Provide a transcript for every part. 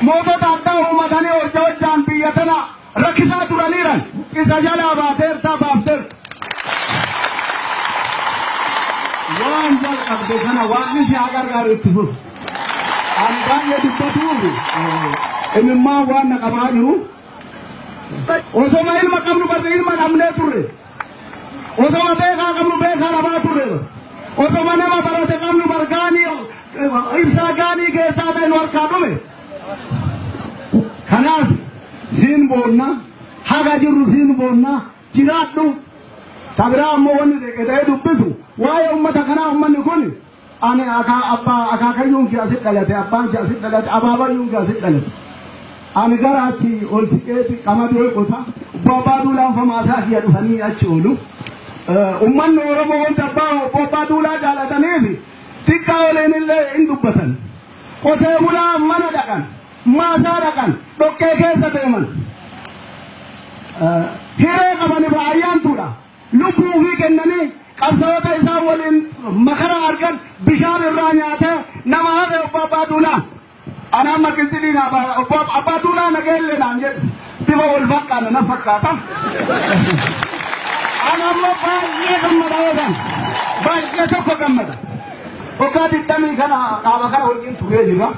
Mootota addaa uummatanii hojja hojjaan biyya tana rakkisaa turaniiran isa jalaa baateertaa baafteerta. Waan jalqabde kana waaqni si haa gargaaru itti fufu. Ani baay'ee dubbatuuf imimmaan waan na qabaa jiru. Osoma ilma qabnu barri ilma dhabnee turre. Osoma beekaa qabnu beekaa dhabaa turre. Osoma nama barate qabnu bargaanii ibsaa gaanii keessaa ta'e nu harkaa dhume. Kanaaf siin boonna haga jirru siin boonna jiraadhu. Tabiraa ammoo wanni ta'ee dubbisu waa'ee uummata kanaa uummanni kun ani abbaa akaakayyuun kee asitti dhalate abbaan kee asitti dhalate abaabayyuun kee asitti dhalate. Ani gara achi ol siqeeti qamadii qota abbaa duulaan famaasaa kiyya dhufanii achi oolu. Uummanni Oromoo wanta abbaa duulaa jaalataniif xiqqaa waliin illee hin dubbatan. Qotee bulaa mana dhaqan maasaa dhaqan dhoqqee keessa deeman. Hiree qabani baay'aantuudha. Lubbuu ofii kennanii qabsaa'ota isaan waliin makara argan bishaan irraa nyaatee nama hafe obbo Abbaa Duulaa. Ana amma qinxiliin Abbaa Duulaa nageellee naan jedhu bifa wal fakkaata na fakkaata. Ana ammoo baay'ee gammada yookaan baay'ee tokko gammada. Waggaa 20 kana dhaaba kana wajjin turee jira.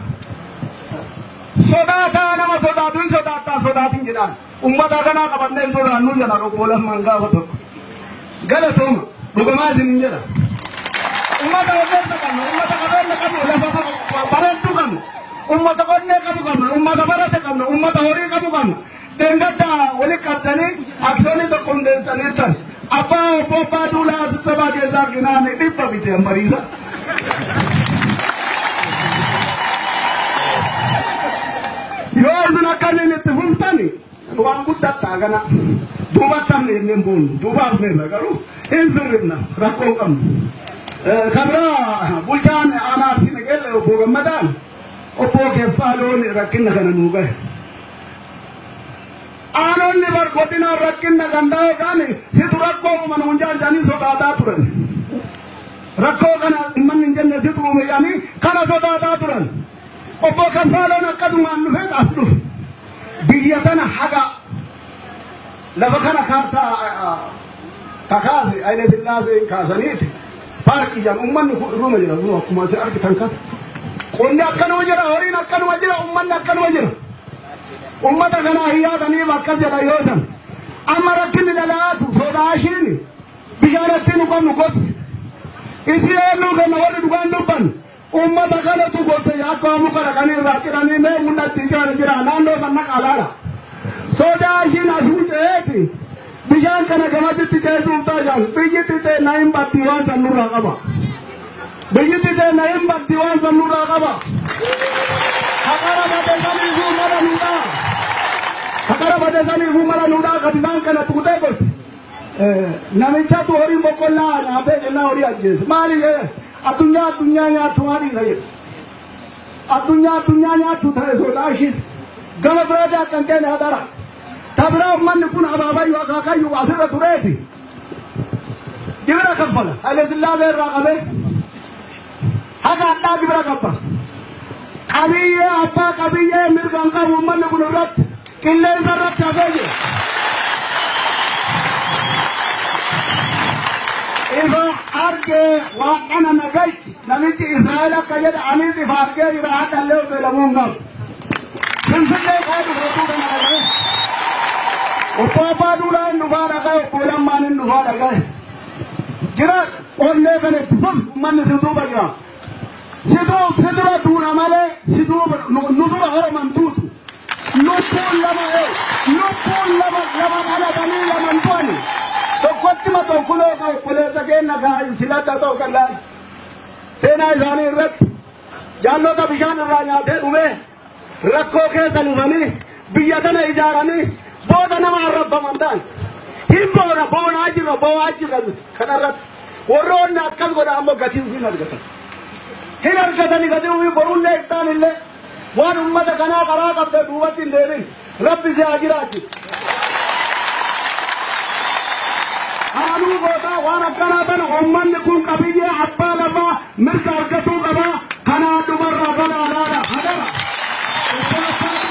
Sodaataa nama sodaatu hin sodaattaa sodaatin jedhaan. Uummata kanaa qabannee hin sodaannu jedha obbo Lammaan gaafa tokko. Galatooma dhugumaa isin hin jedha. Uummata ogeessa qabna, uummata qabeenya qabnu, lafa bareedduu qabna, uummata qonnee qabu qabna, uummata barate qabna, uummata horii qabu qabna. Deengadda walitti qabdanii aksiyoonii tokko hundeessaniirtan. Abbaa obbo Abbaa Duulaa asitti keessaa arginaan 100 bite bariisa. Yoo isin akkaniin itti fuftani waan guddattaa kana duubatti hafne jennee hin boonnu duuba hafneerra garuu hin sirribna rakkoo hin qabnu. Kabira bulchaan aanaa Arsii Nageelle obbo Gammadaan obbo Keeffaaloon rakkina kana nuu gahe. Aanonni bar godinaan rakkina kan ta'e kan situ rakkoo uuman hundaan jedhanii sodaataa turan. Rakkoo kana uummanni hin jenne situ uume jedhanii kana sodaataa turan. Obbo Keeffaaloon akkasumaan dhufee as dhufe. Biyya tana haga lafa kana kaartaa kakaase Haile Sillaaseen kaasaniiti. Paarkii jedhan uummanni kun irruma jira kun akkuma isin argitan kana. Qonni akkanuma jira horiin akkanuma jira uummanni akkanuma jira. Uummata kanaa hin yaadaniif akkas jedha yoo san. Amma rakkinni dhalaatu sodaashiin bishaan ittiin nu qabnu gosi. Isii eenyuu kenna warri dhugaan dubban. Uummata kanatu gosa akka muka dhaqanii irraa ciranii mee mul'atti ijaan jira naannoo san naqa alaala. Sodaashiin asuu ce'eeti. Bishaan kana gamasitti ceesuuf taasisan biyyitti ceena hin baddi waan san nurraa qaba. Biyyitti ceena hin baddi waan san nurraa qaba. Haqara badee saniifuu mala nuudhaa. Haqara badee saniifuu mala nuudhaa ka bishaan kana tuutee gosi. Namichatu horiin boqqollaa nyaatee jennaan horii ajjeese. Maali jedhe addunyaa addunyaa nyaattu maali isa jedhe. Addunyaa addunyaa nyaattu ta'e sodaashiis. Gama biraatti akka hin ceene hadara. Tabiraa uummanni kun abaabayyuu akaakayyuu asirra tureeti. Gibira kaffala. Haile Sillaasee irraa qabee haga hadhaa gibira kaffala. Qabiyyee abbaa qabiyyee mirga hin qabu uummanni kun irratti qilleensa irratti hafee jira. Ifa argee waan dhana na galchi namichi Israa'el akka jedhe anis ifa argee jira hadhallee osoo lamuu hin qabu. Finfinnee ka'ee dhufu kana dhaga'e. Obbo Abbaa Duulaa hin dhufaa dhaga'e obbo Lammaan hin dhufaa dhaga'e. Jira onnee kana itti fufu uummanni si duuba jira. Si dura duuna malee si duuba nu dura oroman duutu. Lubbuun lama lubbuun lama lama dhalatanii laman du'ani. Tokkotti ma tokkuloo ka obboleessa keenya ka silata ta'u kan laali. Seenaa isaanii irratti jaallota bishaan irraa nyaatee dhumee rakkoo keessa dhufanii biyya tana ijaaranii booda nama arrabfaman ta'an. Hin boona boonaa jirra boo'aa jirra nuti kanarratti. Warroonni akkas godha ammoo gatii ofii hin argatan. Hin argatani gatii ofii borullee iftaan illee waan uummata kanaa karaa qabde duubatti hin deebiin. Rabbi si haa jiraachisu. Haanuu gootaa waan akkanaa tana uummanni kun qabiyyee abbaa lafaa mirga argatuu qabaa. Kanaa dhumarraa balaalaadha. Hadara. Obbo Abbaa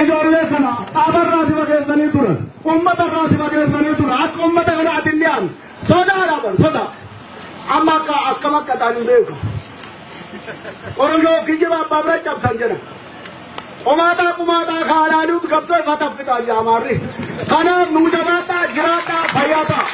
Ijoollee kana dhaabarraa si fageessanii turan. Uummatarraa si fageessanii turan. Akka uummata kana ati illee aan sodaa dhaaban sodaa. Amma akka akkam akka ta'an hin beeku. Oromoo kijiba abbaa bira cabsan jedha. Qomaaxaa qumaaxaa kaalaaluut qabsoo ifa taffitaa jira Amaarri. Kanaaf nuu jabaadhaa, jiraadhaa, fayyaa ta'a.